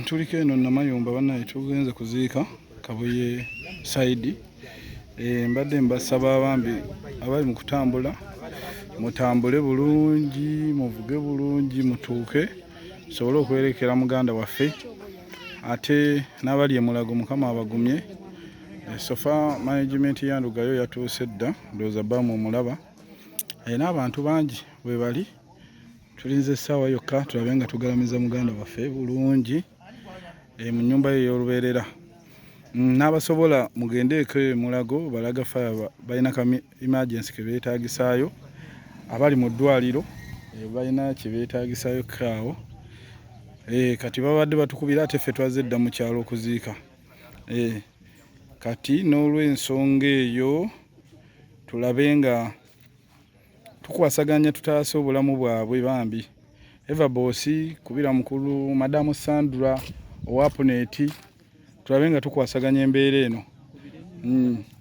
Tuliko eno Namayumba bannaye, tugenze kuziika Kabuye Saidi. Mbadde mbasaba bambi abali mu kutambula mutambule bulungi, muvuge bulungi, mutuuke tusobole okwerekera muganda waffe, ate n'abali e Mulago Mukama abagumye. So far management ya Ndugayo yatuuse dda, ndowooza baamu omulaba. N'abantu bangi bwe bali, tulinze essaawa yokka tulabe nga tugalamiza muganda waffe bulungi mu nnyumba ye ey'olubeerera. N'abasobola mugendeeko e Mulago, Balaga Fire balina ka emergency ke beetaagisaayo, abali mu ddwaliro balina kye beetaagisaayo kaawo. Kati babadde batukubira ate ffe twazze dda mu kyalo okuziika. Kati n'olw'ensonga eyo tulabe nga tukwasaganya tutaase obulamu bwabwe bambi. Eva Boss kubira mukulu Madamu Sandra owa Punet, tulabe nga tukwasaganya embeera eno.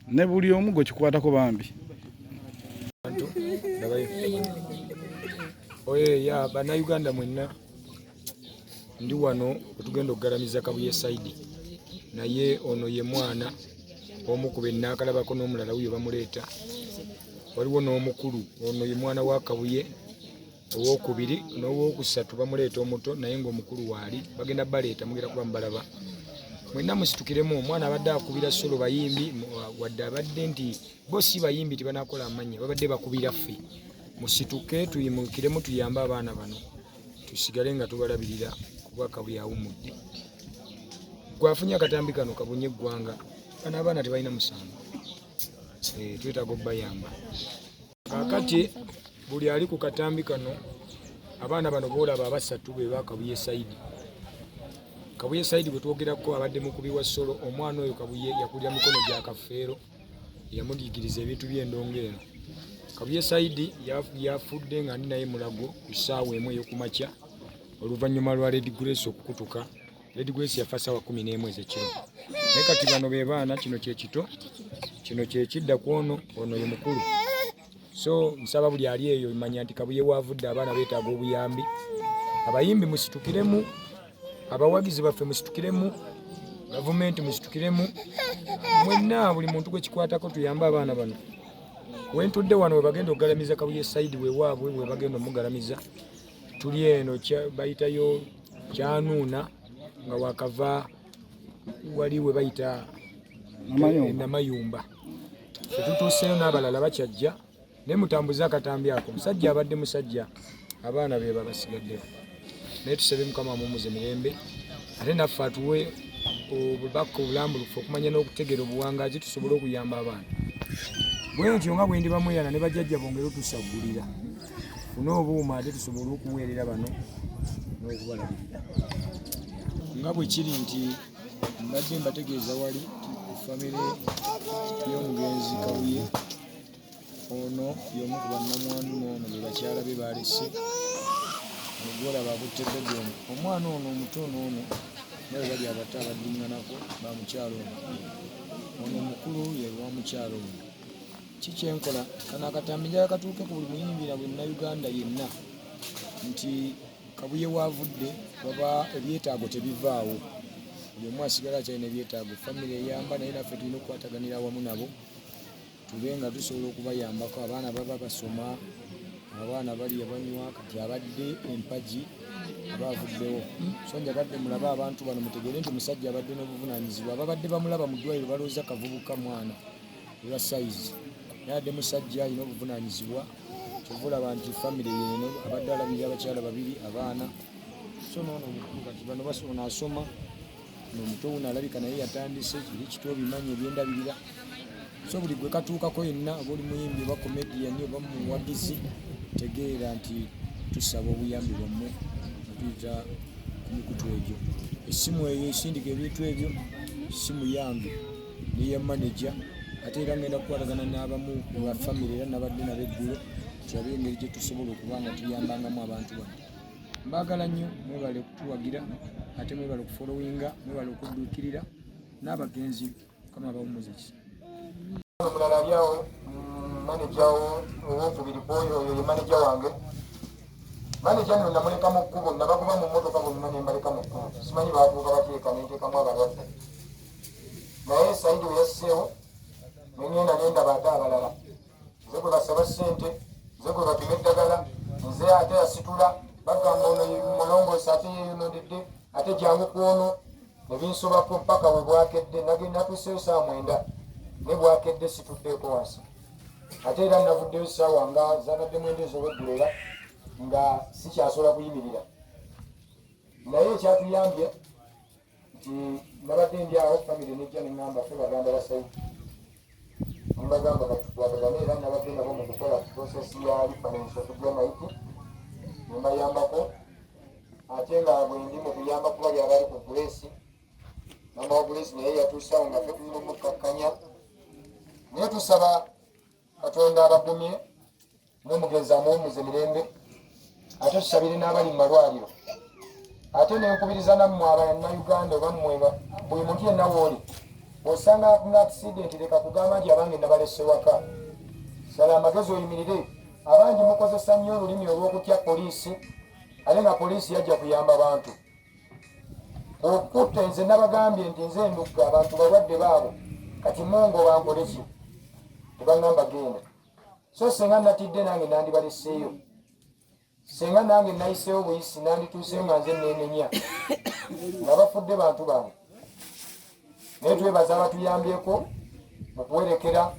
Ne buli omu gwe kikwatako bambi. Oye ya Bannayuganda mwenna, ndi wano wetugenda okugalamiza Kabuye Saidi, naye ono ye mwana omu ku bennaakalabako n'omulala wuyo bamuleeta. Waliwo n'omukulu, ono ye mwana wa Kabuye owokubiri n'owokusatu bamuleeta omuto, naye ng'omukulu waali bagenda baleeta, mugenda kuba mubalaba mwenna musitukiremu. Omwana abadde akubira solo bayimbi, wadde abadde nti bo si bayimbi tebanakola amannya, babadde bakubira ffe. Musituke tuyimukiremu tuyambe abaana bano, tusigale nga tubalabirira kuba Kabuye awummudde. Gwafunye akatambi kano kabunye eggwanga, bano abaana tebalina musango, twetaaga okubayamba. Kaakati buli ali ku katambi kano, abaana bano boolaba abasatu be ba Kabuye Saidi. Kabuye Saidi bwe twogerako abadde mukubi wa solo. Omwana oyo Kabuye yakulira mikono gya Kafeero, yamuyigiriza ebintu by'endongo eno. Kabuye Saidi yafudde nga ndi naye Mulago ku ssaawa 1 ey'okumakya oluvannyuma lwa Lady Grace okukutuka. Lady Grace yafa ssaawa 11 ez'ekiro. Naye kati bano be baana, kino kye kito, kino kye kidda ku ono, ono ye mukulu. So nsaba buli ali eyo manya nti Kabuye waavudde, abaana beetaaga obuyambi. Abayimbi musitukiremu, abawagizi baffe musitukiremu, gavumenti musitukiremu, mwenna buli muntu gwe kikwatako tuyambe abaana bano. Wentudde wano we bagenda okugalamiza Kabuye Saidi, wewaabwe we bagenda omugalamiza. Tuli eno bayitayo Kyanuuna nga wakava wali we bayita Namayumba. Tetutuuseeyo n'abalala bakyajja, naye mutambuze akatambi ako. Musajja abadde musajja, abaana be babasigaddewo, naye tusabe Mukama amumuze mirembe, ate naffe atuwe obubaka obulambulukufu okumanya n'okutegeera obuwangaazi tusobole okuyamba abaana. Bwe ntyo nga bwe ndi bamweyana ne bajjajja bongere otusaggulira fune obuuma ate tusobole okuweerera bano n'okubalabirira. Nga bwe kiri nti mbadde mbategeeza wali ku famire y'omugenzi Kabuye, ono y'omu ku bannamwandu n'ono be bakyala be baalese. Ono gw'olaba akutte bebe ono, omwana ono omuto n'ono naye bali abato abaddiŋŋanako ba mukyala ono. Ono omukulu ye wa mukyala ono. Ki kyenkola kano akatambi njagala katuuke ku buli muyimbi na buli Munnayuganda yenna nti Kabuye waavudde waba ebyetaago tebivaawo, buli omu asigala akyalina ebyetaago. Famire eyamba, naye naffe tulina okukwataganira awamu nabo tube nga tusobola okubayambako. Abaana baba basoma, abaana balya banywa, kati abadde empagi aba avuddewo. So njagadde mulabe abantu bano mutegeere nti musajja abadde n'obuvunaanyizibwa. Ababadde bamulaba mu ddwaliro balowooza kavubuka mwana olwa sayizi, naye adde musajja alina obuvunaanyizibwa. Kyova olaba nti famire yeeno abadde alabirira abakyala babiri, abaana. So noono omukulu kati bano ono asoma, nomuto wuno alabika naye yatandise kiri kito obimanyi ebyendabirira. So buli gwe katuukako yenna, oba oli muyimbi oba comedian oba muwagizi, tegeera nti tusaba obuyambi bwammwe nga tuyita ku mikutu egyo. Essimu eyo esindika ebintu ebyo simu yange neya manager, ate era ngenda kukwatagana n'abamu ku ba famire era nabadde nabo eggulo tulabe engeri gye tusobola okuba nga tuyambangamu abantu bano. Mbaagala nnyo, mwebale okutuwagira, ate mwebale okufolowinga, mwebale okudduukirira n'abagenzi. Mukama abawummuze ekisa. Omulala ali awo maneja owokubiri kwoyo, oyo ye maneja wange. Maneja nno namuleka mu kkubo, nabagoba mu mmotoka bonna. Simanyi baatuuka bateeka nenteekamu abalwadde, naye Saidi we yasseewo nengenda nendaba ate abalala. Nze gwe basaba ssente, nze gwe bapima eddagala, nze ate asitula bagamba ono mulongoosi ate yeyononedde, ate jangu ku ono, nebinsobako mpaka we bwakedde. Natuuseyo saawa 9, ne bwakedde situddeeko wansi. Ate era navuddeyo saawa nga zabadde 9 ez'olweggulo, era nga sikyasobola kuyimirira. Naye ekyatuyambye nti nabadde ndi awo, famire nejja neŋŋamba ffe baganda ba Saidi, nembagamba katukwatagane. Era nabadde nabo mu kukola process ya reference okujja Mayiti, nembayambako. Ate nga bwendi mu kuyamba kuba lyabali ku Grace, mama wa Grace naye yatuusawo nga ffe tulina omukkakkanya. Naye tusaba Katonda abagumye n'omugenzi amuwummuze mirembe, ate tusabire n'abali mu malwaliro. Ate nenkubiriza nammwe Abannayuganda oba mmwe buli muntu yenna wooli osanga nga accident, leka kugamba nti abange nabalese waka. Sala amagezi oyimirire. Abangi mukozesa nnyo olulimi olw'okutya poliisi, ate nga poliisi yajja kuyamba bantu. Okutta nze nabagambye nti nze ndugga abantu balwadde baabo, kati mungo bankole ki? Tebaŋŋamba genda. So senga natidde nange nandibaleseeyo, senga nange nayiseewo buyisi, nandituuseyo nga nze nenenya nga bafudde bantu bange. Naye twebaza abatuyambyeko mu kuwerekera.